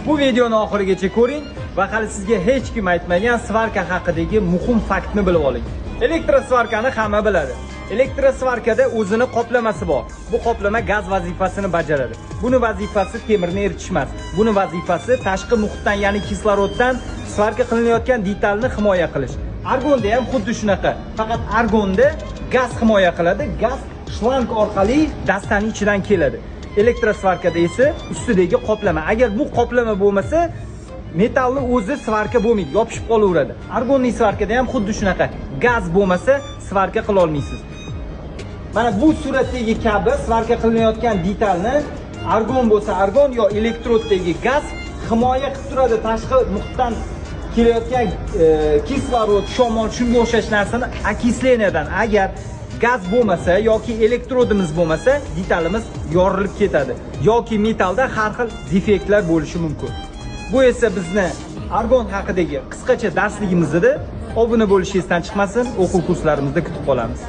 Bu videoni oxirigacha ko'ring va hali sizga hech kim aytmagan svarka haqidagi muhim faktni bilib oling. Elektrosvarkani hamma biladi. Elektrosvarkada o'zini qoplamasi bor. Bu qoplama gaz vazifasini bajaradi. Buni vazifasi temirni eritish emas. Buni vazifasi tashqi muhitdan, ya'ni kisloroddan svarka qilinayotgan detalni himoya qilish. Argonda ham xuddi shunaqa. Faqat argonda gaz himoya qiladi. Gaz shlang orqali dastaning ichidan keladi. Elektrosvarkada esa ustidagi qoplama. Agar bu qoplama bo'lmasa, metalni o'zi svarka bo'lmaydi, yopishib qolaveradi. Argonli svarkada ham xuddi shunaqa. Gaz bo'lmasa svarka qila olmaysiz. Mana bu suratdagi kabi svarka qilinayotgan detalni argon bo'lsa argon yo elektroddagi gaz himoya qilib turadi tashqi muhitdan kelayotgan kislorod, shamol, shunga o'xshash narsani okisleniyadan. Agar gaz bo'lmasa yoki elektrodimiz bo'lmasa, detalimiz yorilib ketadi yoki metallda har xil defektlar bo'lishi mumkin. Bu esa bizni argon haqidagi qisqacha darsligimiz edi. Obuna bo'lish esdan chiqmasin, o'quv kurslarimizda kutib qolamiz.